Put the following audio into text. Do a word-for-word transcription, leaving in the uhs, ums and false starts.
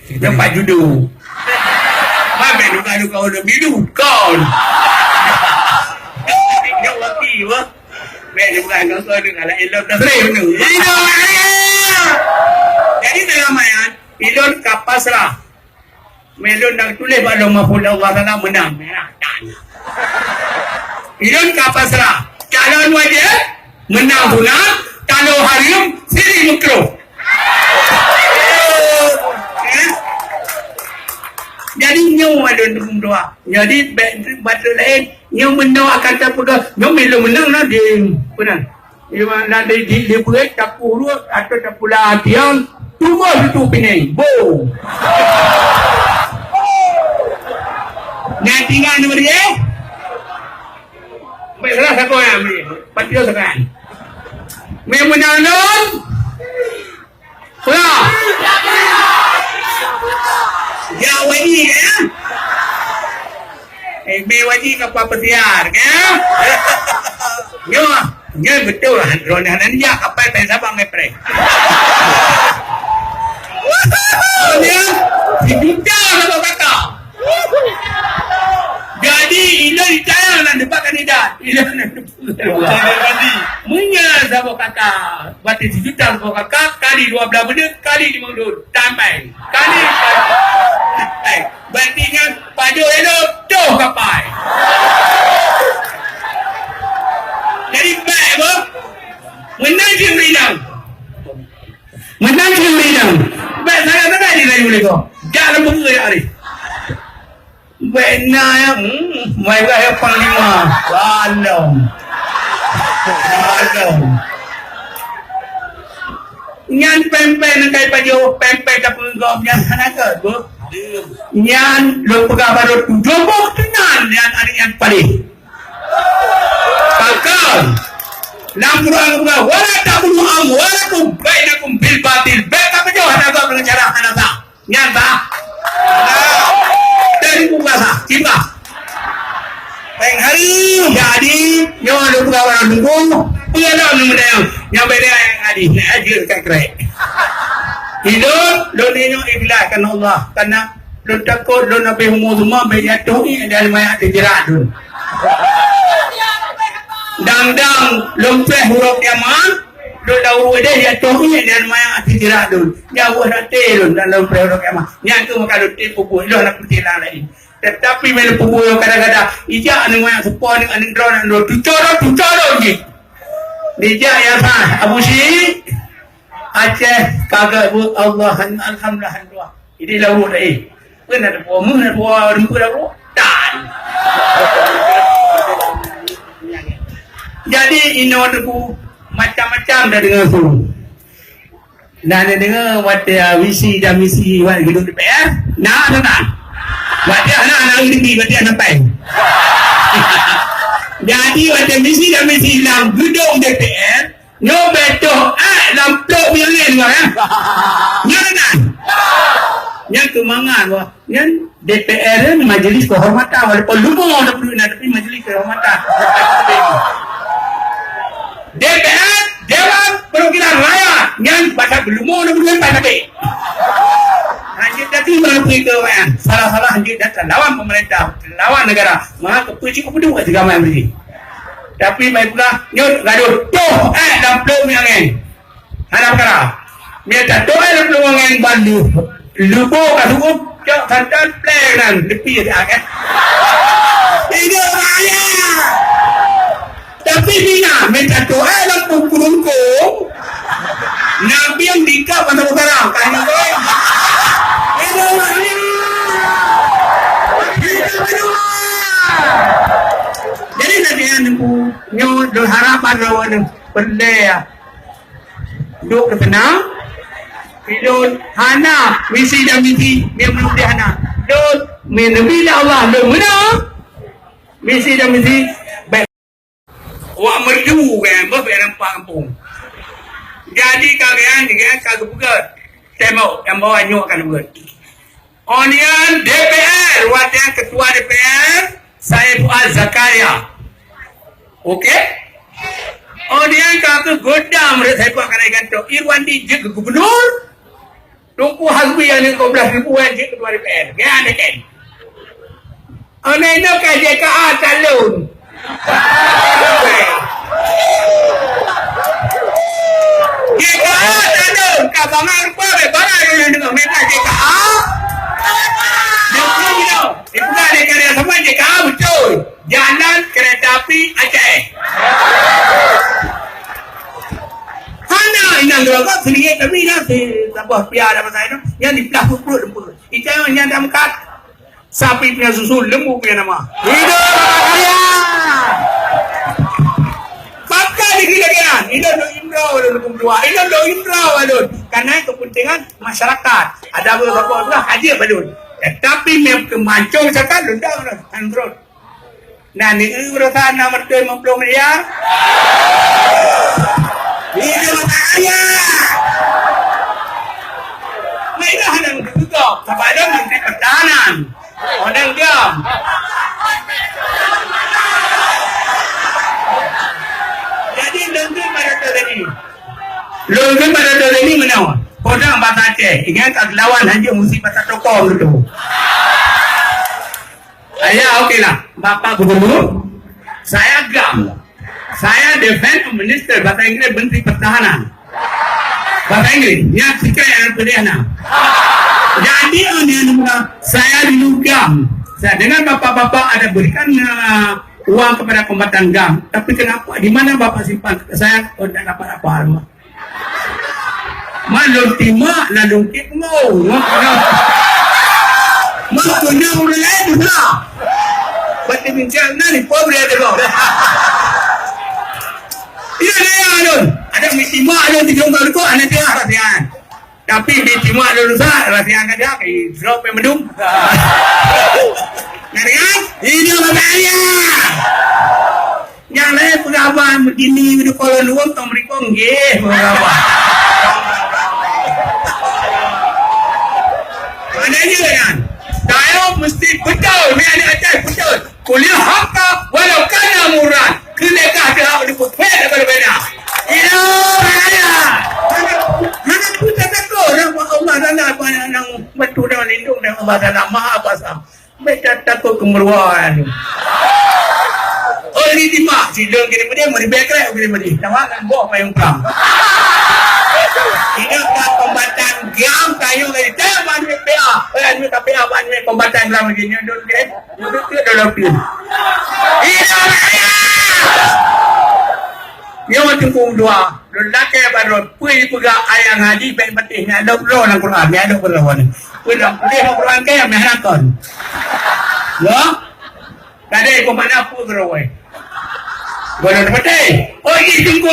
Nyoe pat judo. Bah bèk duka-duka ureueng milu kon. Nyoe waki bah. Bèk duka-duka ureueng ala ilmu tasrif tu. Jadi dalam ayat, ilôn ka pasrah. Meulôn na tuléh bak Lauh Mahfuz Allah Taala meunang. Ilôn ka pasrah. Calon wajéb, meunang sunat, taloe hareuem, siri meukruh. Eh? Jadi nyoe lôn meudoa. Jadi bèk bacut laén, nyoe meunoe akan tapeugah, nyoe meulôn meunang na di, peue nan? Iman na di, di, di beuet tapeuruet atau tapula tiang, tuboh situ Pineng. Bo! Nyan tinggai nyoe dia. Baik salah satu yang beri. Patio sekarang. Memang lôn. Pula. Ya, wani ya. Eh, me wani ka pa pesiar ya. Nyoe, nyoe betul lah. Drone hana dia kapai pai Sabang ngai preh. Nyoe, si Peter nama kata. Jadi, ilôn ditayang nan debat kandidat. Ilôn nan debat. Meunyoe saboh kaka, berarti sijuta saboh kaka, kali dua belas beuneuh, kali lima puluh. Tambai. Kali, kali. Berarti nyan pajoh elok, toh kapai. Jadi, baik apa? Menang cik Rinang. Menang cik Rinang. Baik, saya kata di Rayu Lego. Jangan lupa ya, Arif. Bèk na ya, hmm, mai bah ya panglima. Balom. Balom. Nyan pèng-pèng nyang kai pajoh, pèng-pèng tapeugom nyan hana ka, Bu. Nyan lôn peugah baru tujoh boh teunan nyan aneuk nyan paléh. Pakon? Lam Quran peugah, "Wala ta'kulu amwalakum bainakum bil batil." Bèk tapajoh aneuk ngon cara hana sah. Nyan sah. Dari muka sah, kimbah. Pèng hari jadi, nyoe lôn peugah barang tunggu, peue lom lôn meudayang. Nyang beda nyang hadis, nak ajeut kat krek. Hidup, lôn nyoe ikhlas karena Allah, karena lôn takot lôn habéh umu teuma bèk jatuh ié dan mayat teujerat lôn. Dang-dang lôn preh uroe kiamat, lôn lam uroe deh jatuh ié dan mayat teujerat lôn. Jauh rate lôn dan lôn preh uroe kiamat. Nyan tu maka lôn teupeue lôn nak peucila laén. Tetapi meunyoe peue kadang-kadang ijak aneuk mayat seupôt aneuk droe aneuk droe tuco droe tuco droe jih. Dijak ya sah Abu Syik Aceh kagak bu Allah alhamdulillah. Jadi lalu tadi. Pun ada buah mun ada buah rumput lalu. Dan. Jadi inoe teungku macam-macam dah dengar tu. Nah, anda dengar watèe, ah, visi dan misi wat gedung D P R? Nah, nah, nah. Watèe anak-anak ini, watèe anak pai. Jadi watèe visi dan misi lam gedung D P R, nyoe betoh eh lam plôk miangen wah ya. Nah, nah, nah. Nyan keumangan wah. Nyan D P R ni majlis kehormatan, walaupun lumo dah peuduek na, tapi majlis kehormatan. D P R, Dewan Perwakilan Rakyat, nyan pasal lumo dah peuduek na, tapi hanjeuet tadi baru pergi ke rakyat. Salah-salah hanjeuet datang lawan pemerintah, lawan negara. Maka kepuji kepudu kat segala macam ni. Tapi mai peugah, nyut gaduh, toh, eh, dalam plôk miangen. Hana peukara. Mita doa lôn peuleuwangan bandum. Lubo ka suruh cok santan pleng nan leupie dah kan. Hidup raya. Tapi bila mita doa lôn pungkung-pungkung, Nabi yang dikap atau peukara kan. Hidup raya. Hidup raya. Jadi nak dia nunggu nyoe doa harapan lawan ni. Peuleh ya. Duek keuteunang, ilôn hana misi dan misi, meunan hana. Lôn meuneubi lé Allah, lôn meunang misi dan misi. Bèk. Wak merdu kan, bah bèk rampak kampung. Jadi ka kan, kan ka geupeugah. Tembok, tembok anyuk kan geupeugah. Onian D P R, watèe ketua D P R, Said Fuad Zakaria. Oke? Onian ka keu godam rot Said Fuad Zakaria gantoe. Irwandi jeuet keu gubernur. Teungku Hasbi aneuk dua belas ribu kan, cit ketua D P R. Nyan deh kan. Aneuk nyoe ka J K A calon. J K A calon, ka bangai rupa, bangai dulu dengan minta J K A. Dia pun, dia pun ada karya sama J K A betul. Jalan kereta api Aceh. Hana inong droe seulingét, tapi na si saboh pia dalam masa itu, nyan diplah peuet-peuet leumpah. Ita nyan dah meukat. Sapi punya susu, lembu punya nama. Hidup Bapak Kaya! Baka di kira-kira, inong dok indro lôn dukung dua, inong dok indro lôn. Karena kepentingan masyarakat. Ada beberapa orang hadir balon. Tetapi memang kemancung cakap lôn dah, kan terus. Nah, ni urusan enam ratus lima puluh miliar. Ini masalahnya. Mereka hendak ditutup. Sebab ada Menteri Pertahanan. Orang diam. Jadi, lungkun pada tahun ini. Lungkun pada tahun ini menang. Kodang bahasa Aceh. Ingat, kat lawan hanya musim bahasa tokong gitu. Saya okey lah. Bapak Gubernur, saya GAM. Saya Defense Minister, bahasa Inggris, Menteri Pertahanan. Bahasa Inggris, nyan sikit yang pilihan nah. Jadi, oh, dia nemu lah. Saya dulu GAM. Saya dengar bapak-bapak ada berikan uh, uang kepada kombatan GAM. Tapi kenapa? Di mana bapak simpan? Saya oh, tidak dapat apa-apa. Malôn timak lalu kik mo. Makanya urang lain pula. Berarti bincang na ni pobre ada kau. Iya, iya, alun. Ada mitimak alun di jongkol kau, anak dia harapian. Tapi mitimak alun sa, harapian ada, eh, drop yang mendung. Nari kan? Ini apa bahaya? Nyang laén peugah haba meudini di kolon wong tong meurikong nggih peugah haba. Mana je kan? Tayo mesti betul, ni ada atas betul. Kuliah haka walau kana murah. Kena kah dia boleh buat beda berbeda. Ila raya. Hana pun tak takut orang Allah dan apa yang betul dan lindung dan Allah dan maha kuasa. Bèk that takot keu meuruwa nyan. Oh, lé timak, sidong keuneuk meudeh, meuribèe krek keuneuk meudeh. Tawa ngon boh payong prang. Ingat ka kombatan GAM kayong dari teh ban P A. Eh, anu ka P A ban kombatan GAM lagi nyan dong deh. Nyoe tu dalam pin. Iya, iya. Nyoe teungku dua. Lôn lakèe bak droe, peue jipeugah ayang haji bèk patéh nyan, lôn bloe lam Quran, nyan lôn bloe wan. Peue lam, peue lam Quran kèe, meuh nakon. Yo? Tadi peue makna peue keudroe? Gohlom patéh. Oh, jih teungku